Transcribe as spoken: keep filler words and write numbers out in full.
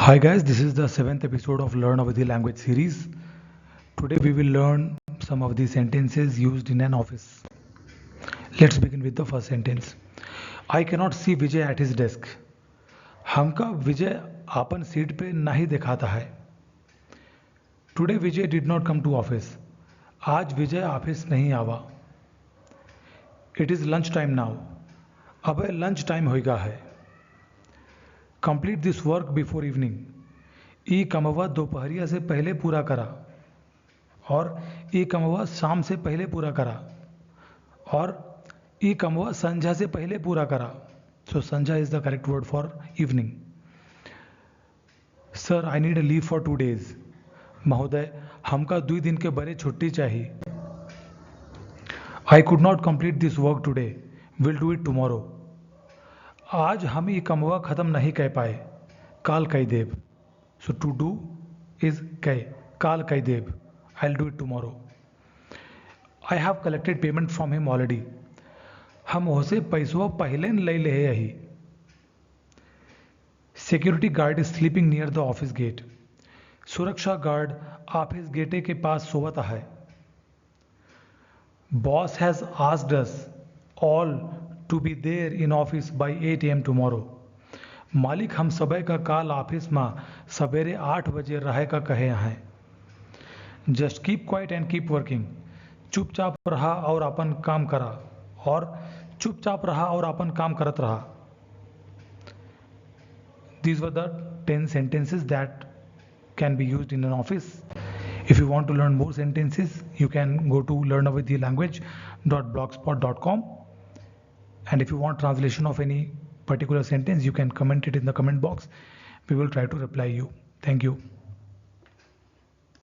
Hi guys, this is the seventh episode of Learn Awadhi Language series. Today we will learn some of the sentences used in an office. Let's begin with the first sentence. I cannot see Vijay at his desk. हमका विजय आपन सीट पे नहीं देखाता है। Today Vijay did not come to office. आज विजय ऑफिस नहीं आवा। It is lunch time now. अबे लंच टाइम होइगा है। Complete this work before evening. ई कमवा दोपहरिया से पहले पूरा करा। और ई कमवा शाम से पहले पूरा करा। और ई कमवा संझा से पहले पूरा करा। So संझा is the correct word for evening. Sir, I need a leave for two days. महोदय, हमका दुई दिन के बरे छुट्टी चाही। I could not complete this work today. We'll do it tomorrow. आज हम ई कमवा खत्म नहीं कर पाए, काल कई देब। So to do is कई, काल कई देब। I'll do it tomorrow. I have collected payment from him already. हम ओसे पैसवा पहले न ले लेहे अही। Security guard is sleeping near the office gate. सुरक्षा गार्ड ऑफिस गेटे के पास सोवत है। Boss has asked us all to be there in office by eight a.m. tomorrow. मालिक हम सबे का काल ऑफिस में सवेरे आठ बजे रहे का कहे हैं। Just keep quiet and keep working. चुपचाप रहा और अपन काम करा। और चुपचाप रहा और अपन काम करत रहा। These were the ten sentences that can be used in an office. If you want to learn more sentences, you can go to learn awadhi language dot blogspot dot com. And if you want translation of any particular sentence, you can comment it in the comment box. We will try to reply you. Thank you.